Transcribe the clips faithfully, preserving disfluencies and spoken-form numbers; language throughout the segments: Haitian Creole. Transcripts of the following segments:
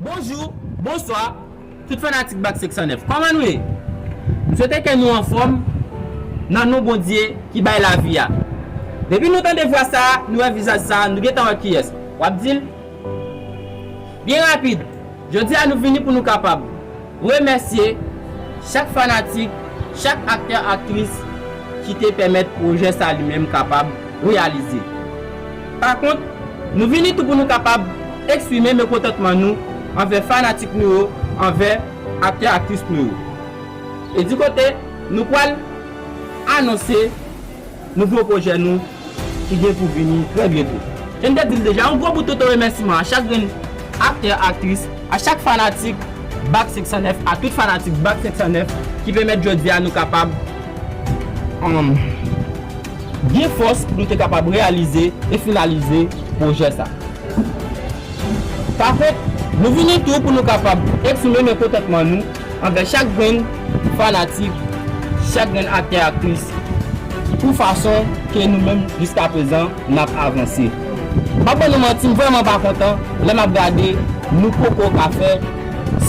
Bonjou, bonswa, tout fanatik Back senk san nèf. Kòman nou ye? M swete ke nou anfòm nan non Bondye ki bay lavi a. Depi nou tande vwa sa a, nou wè vizaj sa a, nou gentan wè kiyès. W ap di l? Byen rapid, jodi a nou vini pou nou kapab remèsye chak fanatik, chak aktè, aktris ki te pèmèt pwojè sa li menm kapab reyalize. Pa kont, nou vini tou pou nou kapab eksprime mekontantman nou anvè fanatik nou yo, anvè aktè, aktris nou yo. E di kote, nou pral anonse nouvo pwojè nou ki gen pou vini trè byento. Jan m te di l deja, yon gwo bout toto remèsiman a chak grenn aktè, aktris, a chak fanatik Back senk san nèf, a tout fanatik Back senk san nèf ki pèmèt jodi a nou kapab, um, gen fòs pou nou te kapab reyalize e finalize pwojè sa. Pa kont, nou vini tou pou nou kapab eksprime mekontantman nou anvè chak grenn fanatik, chak grenn aktè, aktris, pou fason ke nou menm jiska prezan n ap avanse. M pa ban nou manti, m vrèman pa kontan lè m ap gade nou poko ka fè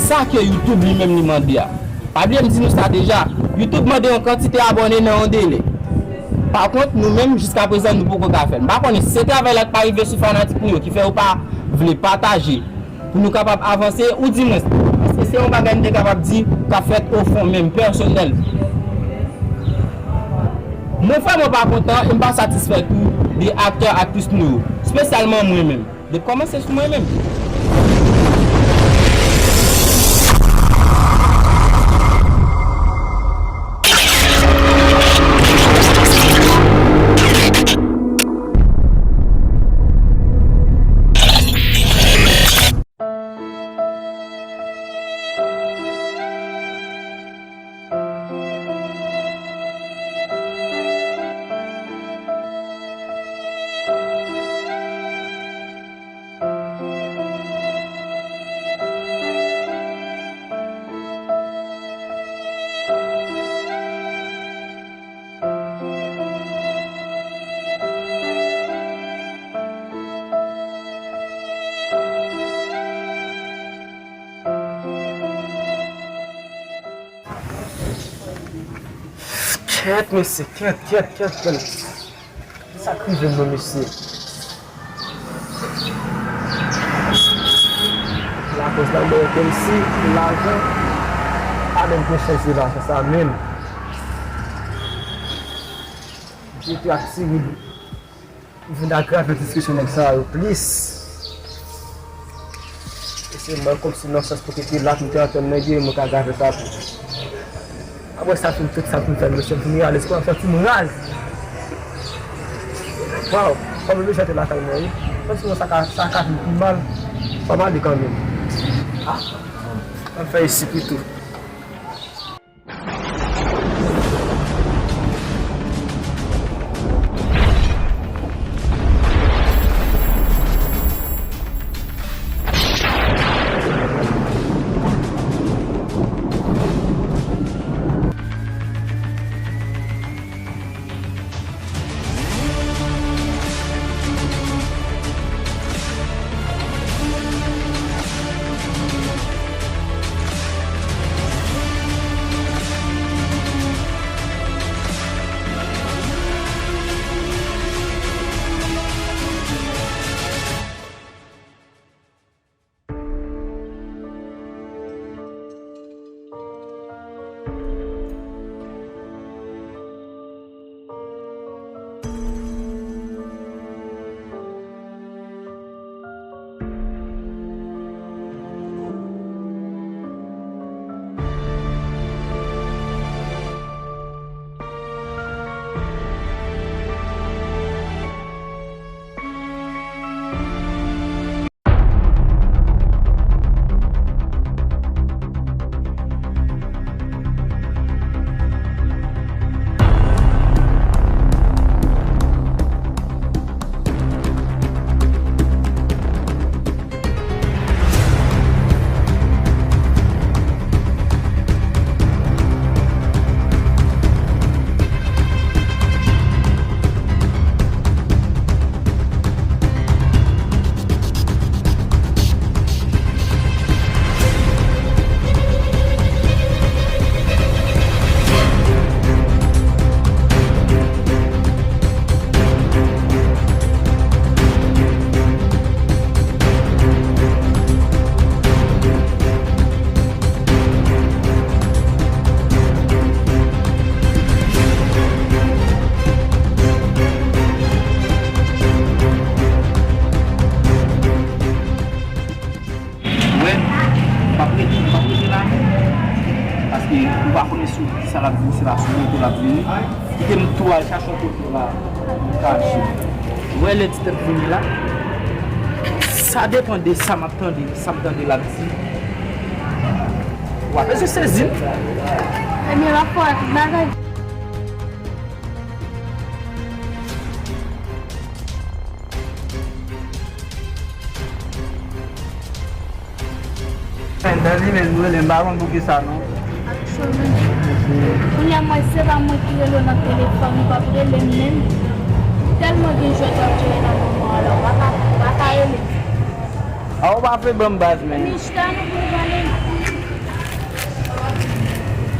sa ke YouTube li menm li mande a. Pa bliye m di nou sa deja, YouTube mande yon kantite abòne nan yon delè. Pa kont, nou menm, jiska prezan, nou poko ka fè l. M pa konnen si se travay la k pa rive sou fanatik nou yo ki fè yo pa vle pataje pou nou kapab avanse, oudimwens, èske se yon bagay m te kapab di k ap fèt ofon menm, pèsonèl. Mwen vrèman pa kontan e m pa satisfè tou de aktè, aktris nou yo, espesyalman mwen menm. Depi kòmanse sou mwen menm. Kèt, mesye, kèt, kèt, kèt, kèt. Kisa k rive m non, mesye? Lakòz la mwen kòmsi lajan pa menm gen chans de lajan sa menm. Jete ak ti rid. Vin agrave diskisyon nèg sa yo plis. E se mwen kòmsi nan sans pou te la pou te antann nèg yo, mwen ka agrave sa tou. Apre sa, fin tout sa pou m fè, mesye, m fin rale, se kòm m santi m raz. Waw, kòm m mechante lakay mwen, wi. Kòmsi mwen sa ka, sa ka vin pi mal. Fò m ale kanmenm. Ah, ann fè isi pito. M ap rete, m ap rete la menm. Paske ou pa konnen sou kisa l ap vini, se pa sou moto l ap vini. Kite m tou al chache yon kote la, m kache. Ou wè lè ti tèt vini la? Sa depann de sa m ap tande, sa m tande l ap di. W ap bezwen sezi m. Ebyen, l ap fè tout bagay. Dani, men, m rele, m pa konn pou kisa non. Ak chonmen. Kounye a, mwen, se pa mwen ki rele w nan telefòn, ou p ap rele m menm. Tèlman gen jwèt w ap jwe nan moman an la, ou pa ka, ou pa ka rele m. A, ou pa vle ban m baz, men. Ann chita non pou nou pale.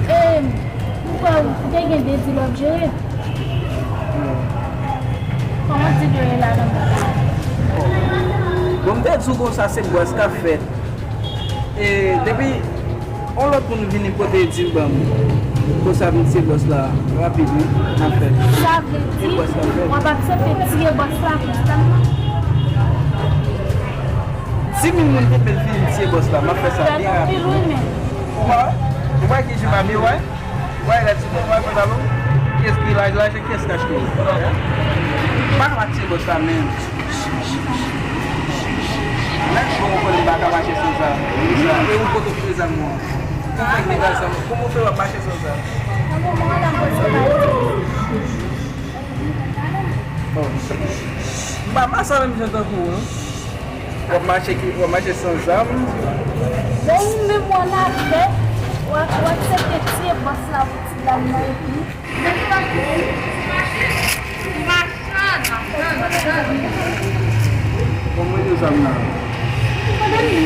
E, ou kwè ou te gen de dil w ap jere? Kòman dil yo ye la nan men w? Bon, m te di w konsa, se bwaz k ap fèt. E depi yon lòt moun vini pote dil ban m, konsa m tiye bòs la rapid, wi, n ap fèt. Sa vle di, w ap aksepte tiye bòs la konsèlman? Si mil moun te vle vin tiye bòs la, m ap fè sa byen rapid. Ou pa wè? Ou pa wè ki je m abye, wè? Ou pa wè lè ti moun wè pantalon? Kiyès ki laj laj e kiyès ki achte l? M pa ka pa tiye bòs la menm. Lè m cho, ou konnen m pa ka mache san zam. E ou kote w kite zam ou an? Ou fèk nèg a zam. Kòman w fè w ap mache san zam? M pa, m pa sa menm jan tankou w, non. W ap mache ki, w ap mache san zam. Bon, ou menm w annafè, w a, w aksepte tiye bòs la pou ti dam nan epi. Bon, mwen di w zam nan. Madanm li.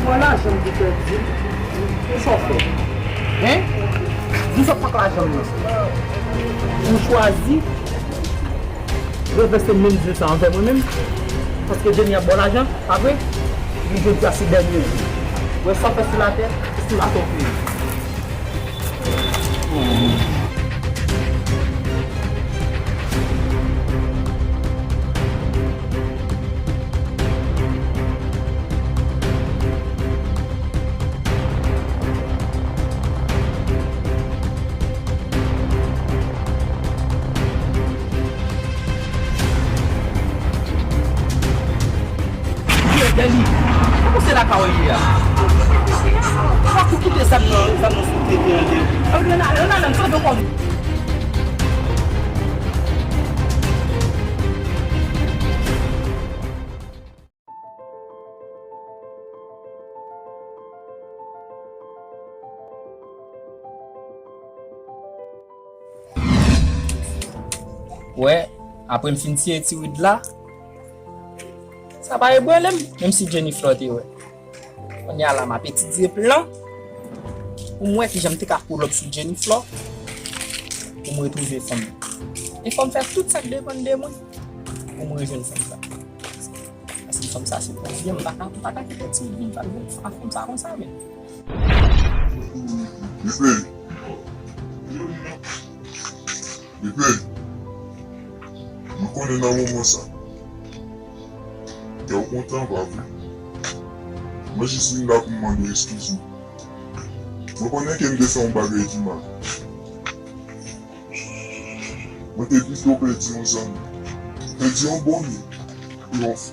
Bon, lajan m te pèdi. Pou sa w fè? Hen? Di w sa w fè ak lajan m nan? Ou chwazi Renvèse menm je sa anvè mwen menm, paske Jenny ap ba w lajan, pa vre? Epi jodi a se dènye jou. Ou wè sa w fè sou latè, se sou latè w peye. Dèni, kòman se lakay ou ye a? Fòk ou kite zam nan, zam nan sou tete an de. Ann ale, ann ale, ann ale, ann ale, ann ale. Wè, apre m fin tiye ti rid la, sa pa ebranle m, menm si Jennifer te wè. Kounye a la, m ap etidye plan pou m wè kijan m te ka pull up sou Jennifer pou m retwouve fanm nan. E fò m fè tout sa k depann de mwen pou m rejwenn fanm sa. Paske fanm sa se pou m byen, m pa ka, m pa ka kite ti vin fè ak fanm sa konsa, men. Bebe. Bebe. Mwen konnen nan moman sa, kè w kontan, pa vre? Mwen jis vin la pou m mande w eskiz ou. Mwen konnen ke m te fè yon bagay ki mal. Mwen te pito pèdi yon zanmi, pèdi yon bon nèg pou yon fi.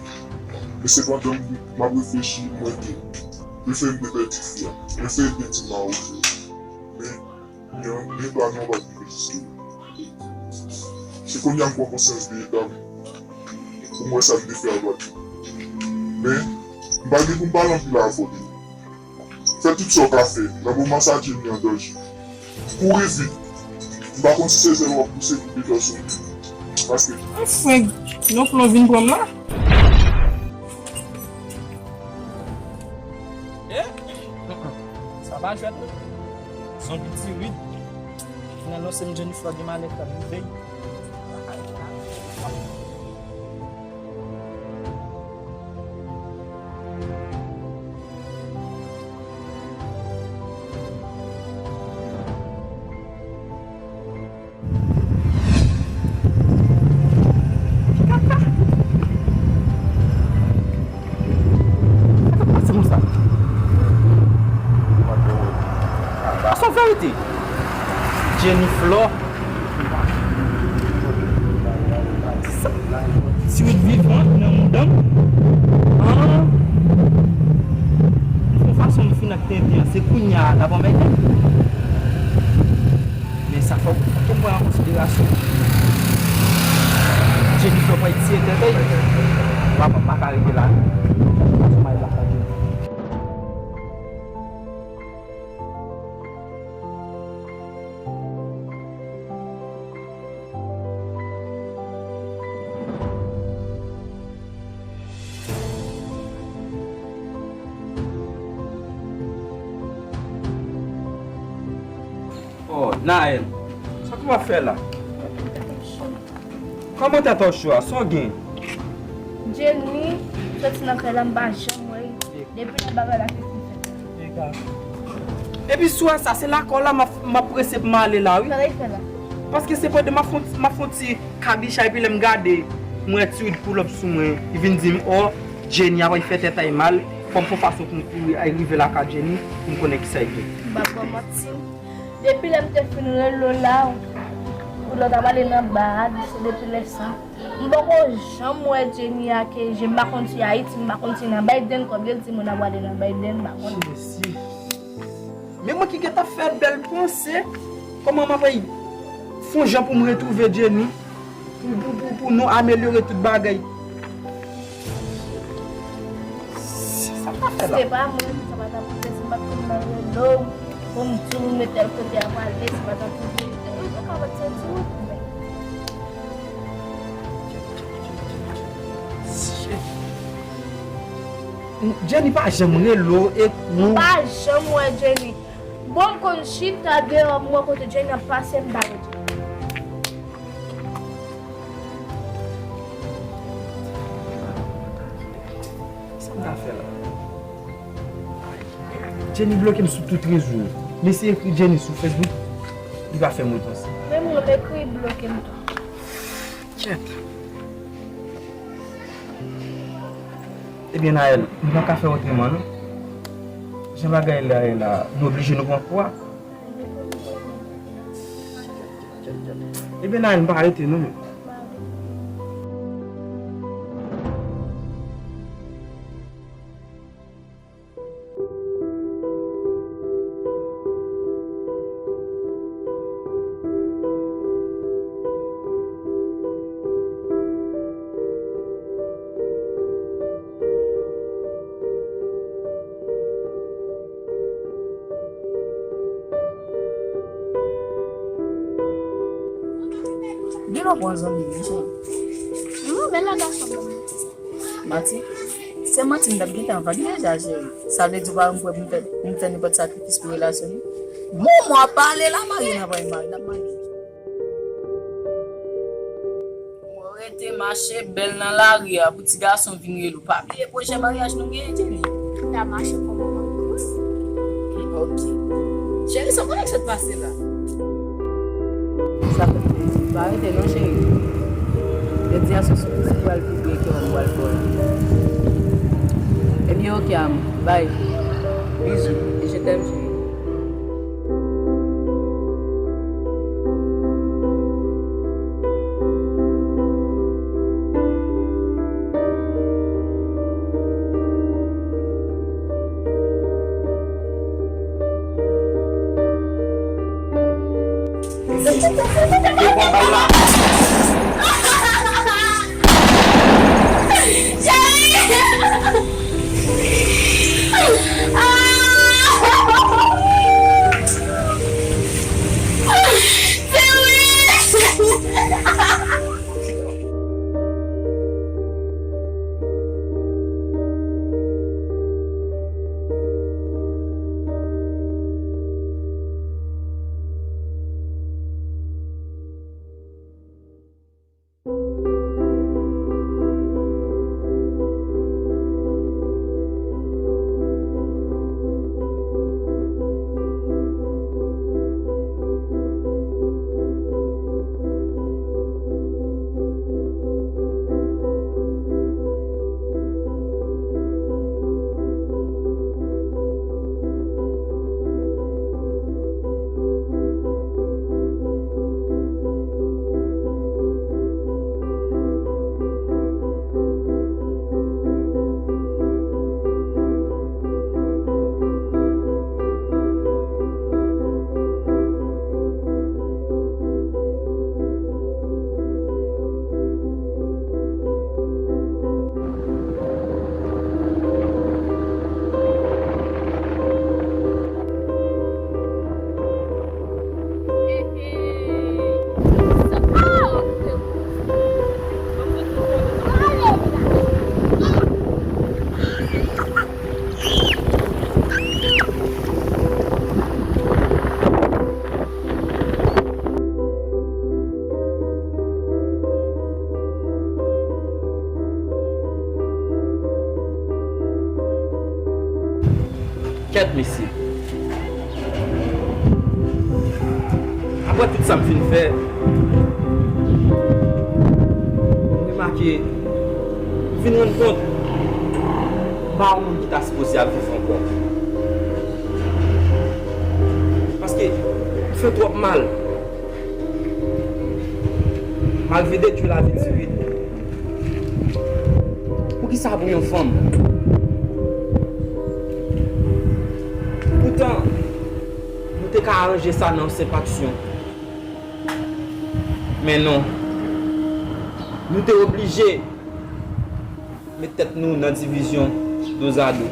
Men sepandan, m ap reflechi, m wè ke prefere m te pèdi fi a, prefere m te di m a oke. Men, men, men pa nan pa t egziste. Se kounye a m pran konsyans de eta m pou m wè sa m te fè a pa t bon. Men, m pa gen pou m pale anpil avè w. Fè tout sa w ka fè nan moman sa Jenny an danje. Kouri vit. M pa konn si se zèl w ap pouse pou detò sou li. Paske. Anfen, yon plan vin pran m la. Eh? Sa pa jwèt non. Se yon piti rid. Vin anonse m Jennifer gen malèt k ap rive. Arete. Jenny Flor. Sa, si w t vivan nan mouda m, an, m fè yon fason m fin ak tenten an, se kounye a l ap anmède m. Men sa fòk, fòk m pran an konsiderasyon. Jenny Flor pral tiye tèt li. M pa, m pa ka rete la. Fason m al la, pa gen. Oh, Naël, sa w ap fè la? Kòman tèt ou cho a? Sa w gen? Jenny, soti nan kay la, m pa janm wè l. Depi lè bagay la fèk fèt. Epi sou sa, se lakòl la m ap, m ap prese pou m ale la, wi. Sa l fè la? Paske se pandan m ap fè, m ap fè yon ti kabichay, epi lè m gade, m wè Tiwid pull up sou mwen, li vin di m, oh, Jenny ap fè tèt a l mal, fò m fè yon fason pou m kouri al rive lakay Jenny, pou m konnen kisa l gen. M p ap ba w manti. Depi lè m te fin rele w la, pou lè w t ap ale nan ba a, se depi lè sa. M poko janm wè Jenny ak je m, m pa konn si Ayiti, m pa konn si nan Biden, kòm yo di moun ap prale nan Biden, m pa konn. Jezi. Men mwen ki gentan fè bèl panse, kòman m ap fè yon jan pou m retwouve Jenny, pou, pou, pou, pou nou amelyore tout bagay. Sa m ta fè la? Se pa mwen, sa pa t ap rive si m pa t konn nan rele w, pou m di w met tèl kote a prale, se pa t ap rive. Ou, ou ka pa t santi w, men. Jenny pa janm rele w, e ou? M pa janm wè Jenny. Bon, m konn chita deyò, m wè kote Jenny ap pase, m pa wè Jenny. Sa m ta fè la? Jenny bloke m sou tout rezo. M eseye ekri Jenny sou Facebook, li pa fè m reponn. Menm mwen, m ekri, li bloke m tou. Kyèt. Ebyen, Naël, m pa ka fè otreman, non. Jan bagay la ye la, nou oblije nou pran kou a. Ebyen, Naël, m pa rete, non, men. Gen lè w pran zanmi, monchè. Non, bèl la gason. Manti? Se manti m t ap gentan vann deja, cheri. Sa vle di ou pa wè m prè pou m fè, pou m fè nenpòt sakrifis pou relasyon nou? Bon, mwen ap pale la, marye n ap marye, marye n ap marye. Ou rete mache bèl nan lari a pou ti gason vin rele w. Pa bliye pwojè maryaj nou genyen, Jenny. M ta mache kòman m ap kouri. Ok. Cheri, sa konnen k sot pase la? Sa fè m plezi. Pa rete non, cheri. Jodi a se siplis ou pral pibliye ke m pral fè w la. Ebyen, ok, amou. Bye. Bizou. E je t'aime, cheri. Mesye, apre tout sa m fin fè, m remake, m fin rann kont, m pa yon moun ki ta sipoze ap viv ankò. Paske m fè twòp mal. Malve detwi lavi Tiwit. Poukisa pou yon fanm? Poutan, nou te ka aranje sa nan yon senp aksyon. Men non. Nou te oblije met tèt nou nan divizyon dozado.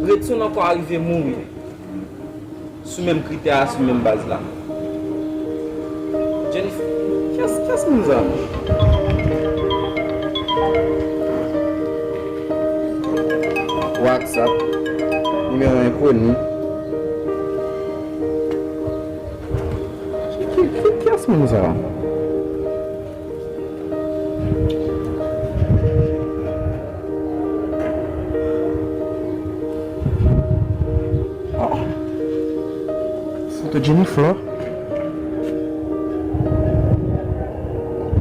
Redson ankò arive mouri sou menm kritè a, sou menm baz la. Jennifer, kiyès, kiyès moun sa? WhatsApp, nimewo enkoni. Ki, ki, kiyès moun sa? Oh. Foto Jennifer.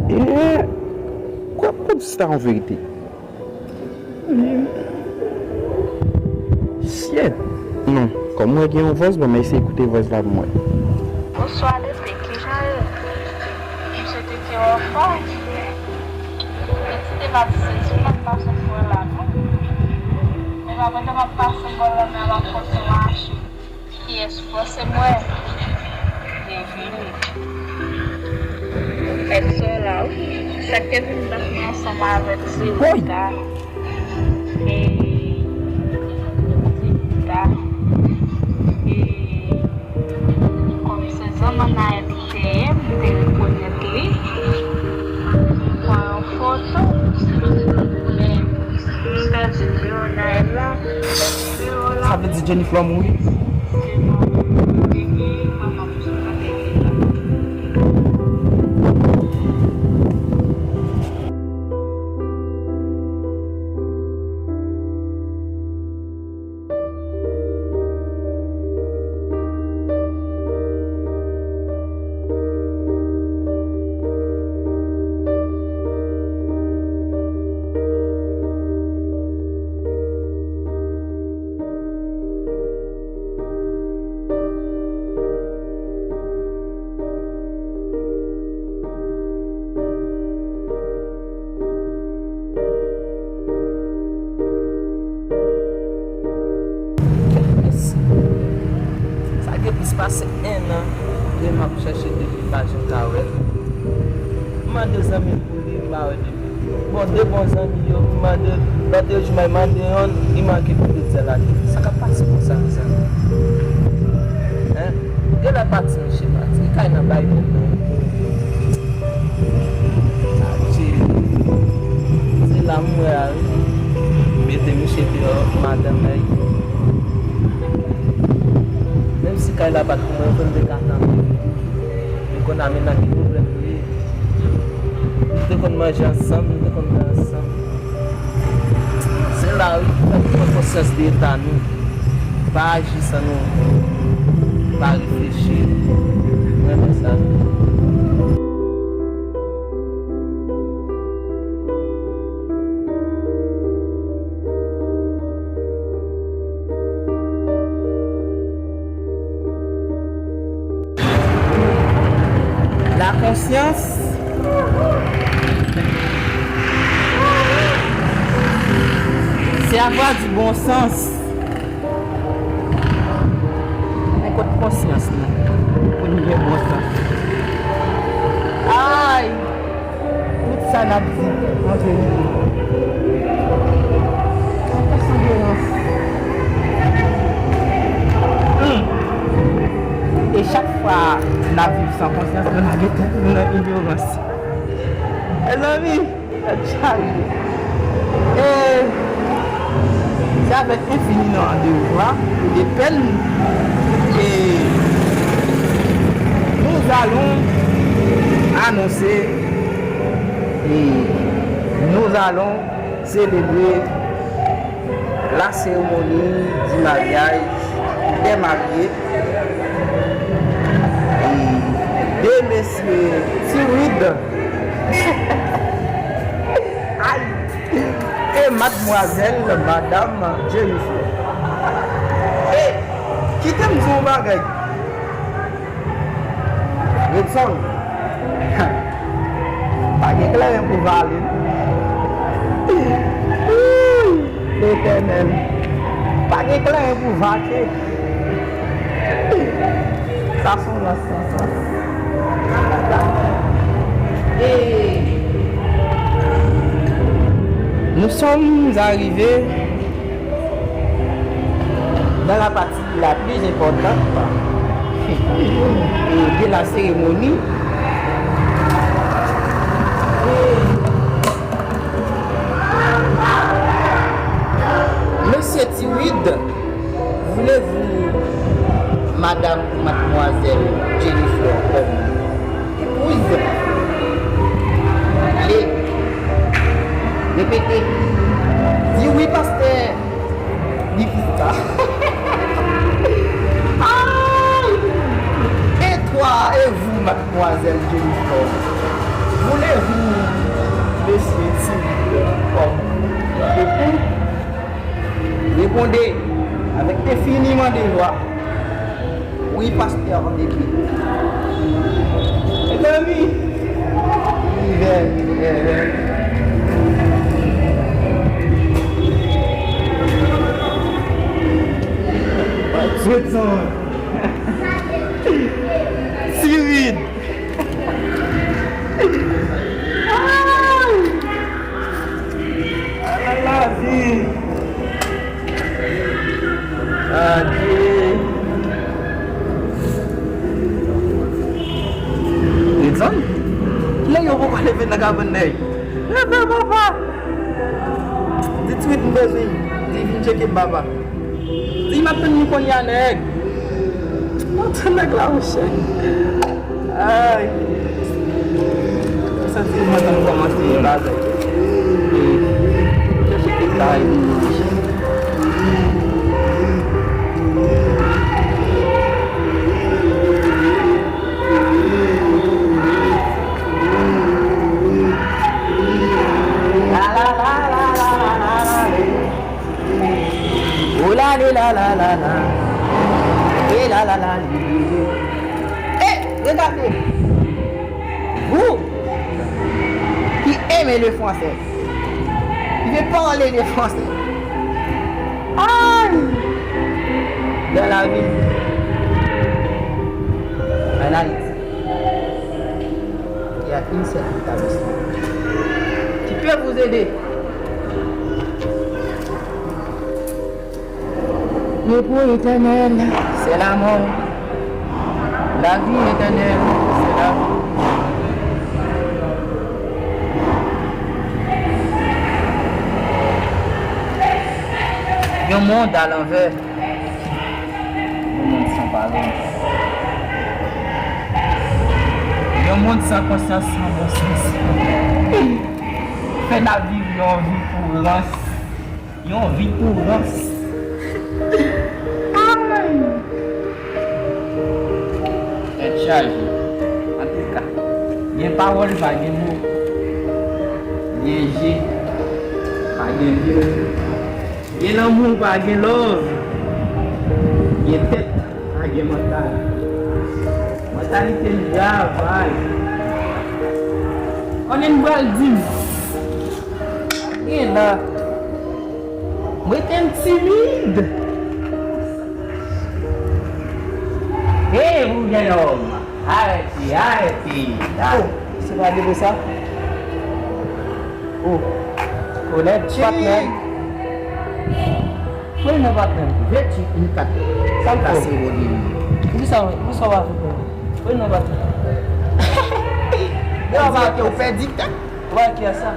E, kwa, kwa di sa an verite? Shit. Non, kòm mwen gen yon vòs, bon, mwen eseye koute vòs la pou mwen. Bonswa, Lepe, kijan yo? Misye te te anfòm. Mwen ti te pa t sezi, m ap pase bò la, non. Men pa pandan m ap pase bò la, men m ap konte yon machin. Kiyès ou panse m wè? Devine. Nèg sa la, wi. Sa k te vin bat mwen ansanm avèk Zilda. E, Zilda. E, kòm se zanmann Nayèl li te ye, m te rekonèt li. M pran yon foto. Men, m pèdi nimewo Nayèl la. Sa vle di Jennifer mouri? Sa gen plis pase en an ke m ap chèche Depi, m pa janm ka wè l. M mande zanmi m pou li, m pa wè Depi. Bon, de bon zanmi yo, m mande, lòt jou mwen mande yonn, li manke pou dezyèm la. Sa k ap pase konsa, mezanmi? Hein? Genlè pati, mesye, pati. Li kay nan bay moun nan. Adje. Se la m wè a, wi. Mete misye deyò, madanm mwen. Menm si kay la pa t pou mwen, fò m te ka kanpe. Men kounye a, men nan ki pwoblèm nou ye. Nou te konn manje ansanm, nou te konn bwè ansanm. Se la, wi, fòk nou pran konsyans de eta nou. Pa aji san nou pa reflechi. Mwen renmen sa. La conscience, c'est avoir du bon sens. Men kot konsyans nou pou n gen bon sans? Ay! Tout sa n ap di an verite. San pèsèverans. Hmm. E chak fwa n ap viv san konsyans, nou lage tèt nou nan inyorans. Mezanmi, tèt chaje. E c'est avec infiniment de joie et de peine que nous allons annoncer et nous allons célébrer la cérémonie du mariage Pastè marye. E de mesye Tiwid. Ay! E madmwazèl, madam Jennifer. E kite m di w yon bagay. Redson, pa gen kleren pou vale, non. Letènèl, pa gen kleren pou vake. Sa son lans, sa, sa. Nous sommes arrivés dans la partie la plus importante de la cérémonie. Monsieur Tiwid, voulez-vous Madame ou Mademoiselle Jennifer comme épouse? Allez, répétez. Dis oui, pasteur. Dis oui, pasteur. Aïe! Et toi, et vous, mademoiselle Jennifer, voulez-vous monsieur Tiwid comme époux? Répondez avec infiniment de joie. Oui, pasteur, en effet. Mezanmi, Tiwid. Ala lavi. Adye. Edson, kilè yo poko leve nan kabann nèg? Leve, papa. Di Tiwid m bezwen, di vin tcheke m, papa. Di m ap tann nou kounye a, nèg. M ap tann nèg la, monchè. Ay. Mwen santi mwen tann kòmanse yon bagay. E, chèche kèk bagay pou mwen. La, la, la. Oh la li la la la la. E la la la li. Eh, regardez. Vous qui aimez le français, qui veut parler le français. Aïe. Dans la vie, en Haïti, il y a une seule établissement qui peut vous aider. Repos éternel, c'est la mort. La vie éternelle, c'est la mort. Yon mond alanvè. Yon mond san palans. Yon mond san konsyans, san bon sans. Fè n ap viv yon vi pou rans. Yon vi pou rans. Ay! Tèt chaje. Antouka, gen pawòl, pa gen mo. Gen je, pa gen vye. Gen lanmou, pa gen love. Gen tèt, pa gen mantal. Mantalite n travay. Konnen n pral di m. Gen la. M rete m timid. Hey, boujè nòm. Arete, arete. Oh, se pa de sa. Oh. Patnè. Patnè. Mwen nan patnè. Vèti, yon kat. Sa m fè? Poukisa, poukisa w pa fè pou mwen? Mwen nan patnè. Yo, ou pèdi tèt. Ou pa kè sa.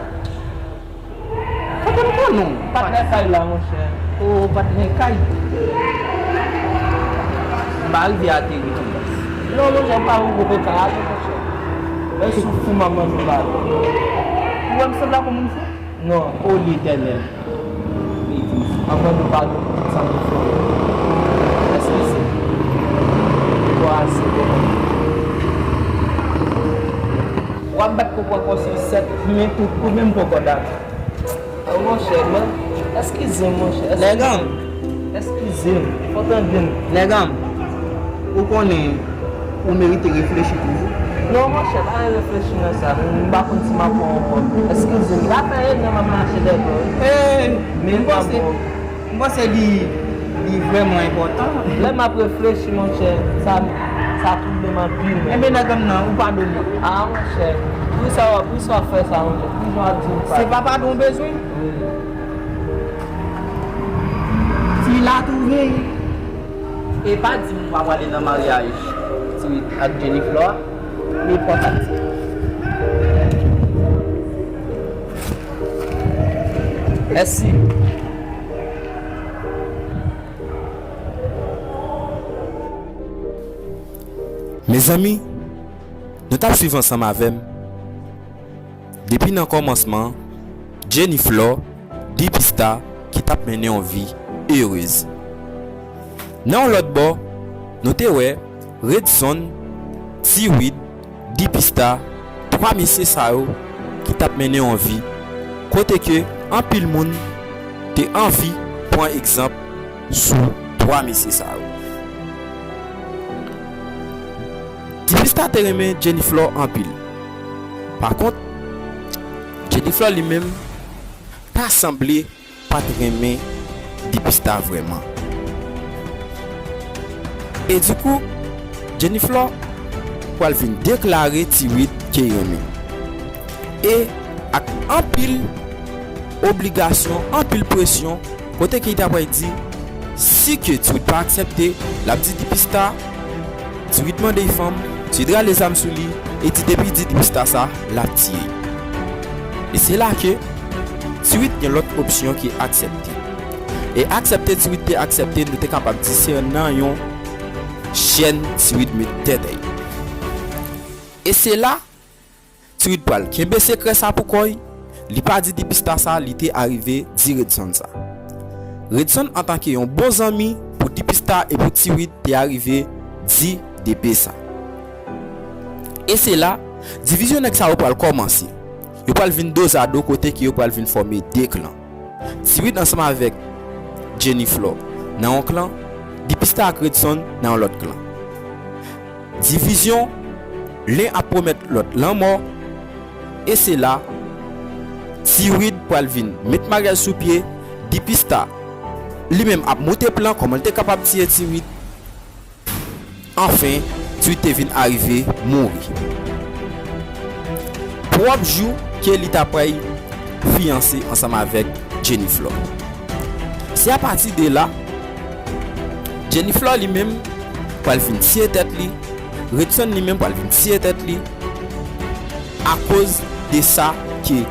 Patnè kay la, monchè. O, patnè kay. M pa rive ateri tou. Non, monchè, m pa rive pete ale, monchè. Mwen sou fou, m ap manje w la. Ou wè m sanble ak yon moun fou? Non. O Letènèl. Anvan nou pale, sa m te fè. Èske se Fèk ou pran konsyans sèt, men tout ou menm poko dat. Ah, monchè, mwen, eskize m, monchè. Eskize m. Eskize m. Fò tande m. Nèg an m, ou konnen ou merite reflechi toujou. Non, monchè, pa gen reflechi nan sa. M pa konn si m ap pran yon kòb. Eskize m. Sa fè en an m ap mache dèyè w. Ey, men m panse, m panse li, li vrèman enpòtan. Lè m ap reflechi, monchè, sa, sa touble m anpil, men. Enben, nèg an m nan, ou padone. Ah, monchè. Poukisa w ap, poukisa w ap fè sa, monchè? Poukisa w ap di m pa? Se pa padon w bezwen? Wi. Fi la twouve. E pa di m ou pa prale nan maryaj Tiwit ak Jenny Flor. Li pran pati. Mèsi. Mezanmi, nou t ap swiv ansanm avè m. Depi nan kòmansman, Jenny Flor, Dipista ki t ap mennen yon vi erez. Nan yon lòt bò, nou te wè Redson, Tiwit, Dipista, twa mesye sa yo ki t ap mennen yon vi kote ke anpil moun te anvi pran egzanp sou twa mesye sa yo. Dipista te renmen Jenny Flor anpil. Pa kont, Jenny Flor li menm pa sanble pa t renmen Dipista vrèman. E dikou, Jenny Flor pral vin deklare Tiwit ke l renmen. E ak anpil obligasyon, anpil presyon, kote ke li ta pral di, si ke Tiwit pa aksepte, l ap di Dipista, Tiwit mande l fanm, Tiwit rale zam sou li, e di depi li di Dipista sa, l ap tiye l. E se la ke Tiwit gen lòt opsyon ke aksepte. E aksepte Tiwit te aksepte, nou te kapab di se nan yon chèn Tiwit met tèt li. E se la, Tiwit pral kenbe sekrè sa pou kò l, li pa di Dipista sa, li te arive di Redson sa. Redson, antanke yon bon zanmi pou Dipista e pou Tiwit, te arive di depe sa. E se la, divizyon nèg sa yo pral kòmanse. Yo pral vin dozado kote ke yo pral vin fòme de klan. Tiwit ansanm avèk Jenny Flor nan yon klan, Dipista ak Redson nan yon lòt klan. Divizyon, len ap pwomèt lòt lanmò, e se la, Tiwit pral vin met maryaj sou pye, Dipista, li menm ap moute plan kòman l te kapab tiye Tiwit. Anfen, Tiwit te vin arive mouri. Pwòp jou ke li ta pral fiyanse ansanm avèk Jenny Flor. Se apati de la, Jenny Flor li menm pral vin tiye tèt li, Redson li menm pral vin tiye tèt li, akoz de sa ke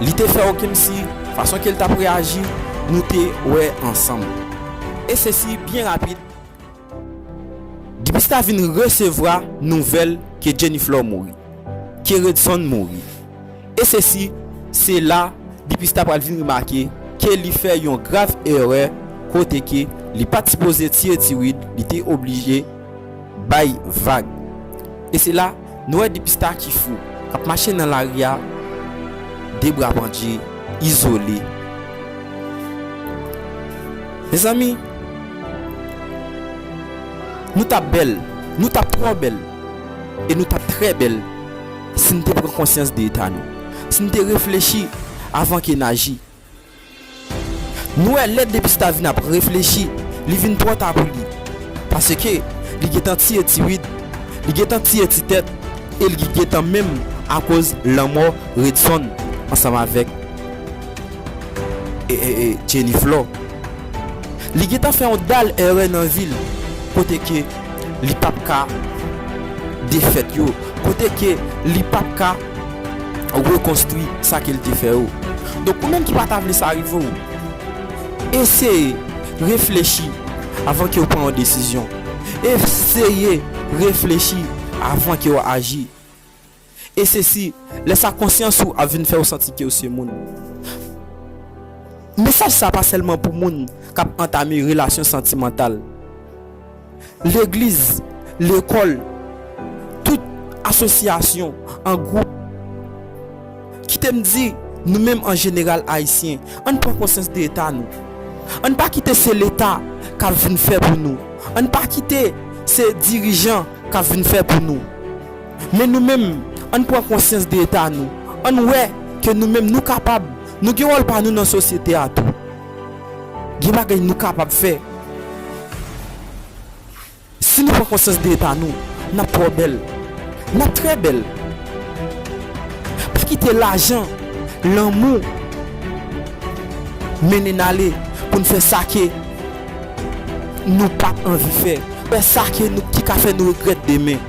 li te fè yo kèmsi, fason ke l t ap reyaji, nou te wè ansanm. E sesi byen rapid, Dipista vin resevwa nouvèl ke Jenny Flor mouri, ke Redson mouri. E sesi, se la Dipista pral vin remake ke li fè yon grav erè kote ke li pa t sipoze tiye Tiwit, li te oblije bay vag. E se la, nou wè Dipista ki fou, k ap mache nan lari a, de bra pandje, izole. Mezanmi, nou t ap bèl, nou t ap twò bèl, e nou t ap trè bèl si n te pran konsyans de eta nou, si n te reflechi avan ke n aji. Nou wè lè Dipista vin ap reflechi, li vin twò ta pou li. Paske li gentan tiye Tiwit, li gentan tiye Titèt, e li gentan menm akoz lanmò Redson ansanm avèk e, e, e, Jenny Flor. Li gentan fè yon dal erè nan vi l, kote ke li p ap ka defèt yo, kote ke li p ap ka rekonstwi sa ke l te fè yo. Donk, ou menm ki pa ta vle sa rive w, eseye reflechi avan ke w pran yon desizyon. Eseye reflechi avan ke w aji. E sesi, lè sa konsyans ou ap vin fè w santi ke w se moun. Mesaj sa pa sèlman pou moun k ap antame relasyon santimantal. Legliz, lekòl, tout asosyasyon an gwoup Kite m di, nou menm an jeneral ayisyen, ann pran konsyans de eta nou. Ann pa kite se Leta k ap vin fè pou nou. Ann pa kite se dirijan k ap vin fè pou nou. Men nou menm, ann pran konsyans de eta nou. Ann wè ke nou menm nou kapab, nou gen wòl pa nou nan sosyete a tou. Gen bagay nou kapab fè. Si nou pran konsyans de eta nou, n ap twò bèl. N ap trè bèl. Pa kite lajan, lanmou mennen n ale pou n fè sa ke nou pa t anvi fè. Fè sa ke nou, ki ka fè nou regrèt demen.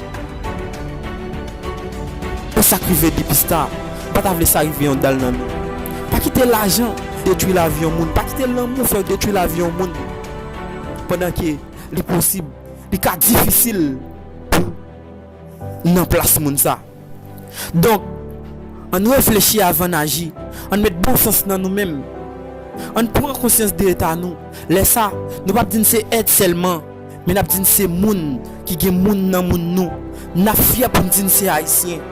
Fè sa k rive Dipista, m pa ta vle sa rive yon dal nan nou. Pa kite lajan detwi lavi yon moun. Pa kite lanmou fè w detwi lavi yon moun. Pandan ke li posib, li ka difisil pou nan plas moun sa. Donk, ann reflechi avan n aji, ann met bon sans nan nou menm. Ann pran konsyans de eta nou. Lè sa, nou p ap di n se èt sèlman, men n ap di n se moun ki gen moun nan moun nou. N ap fyè pou n di n se ayisyen.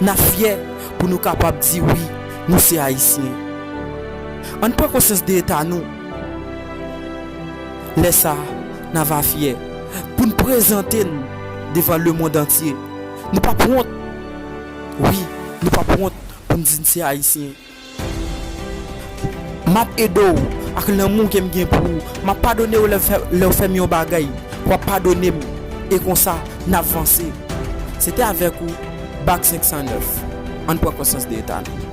N ap fyè pou nou kapab di wi, nou se ayisyen. Ann pran konsyans de eta nou. Lè sa, n ava fyè pou n prezante n devan lemonn antye. Nou p ap wont. Wi, nou p ap wont pou n di n se ayisyen. M ap ede w ak lanmou ke m gen pou ou. M ap padone w lè w fè, lè w fè m yon bagay. W ap padone m. E konsa, n ap vanse. Se te avèk ou, Bak senk san nèf. Ann pran konsyans de eta nou.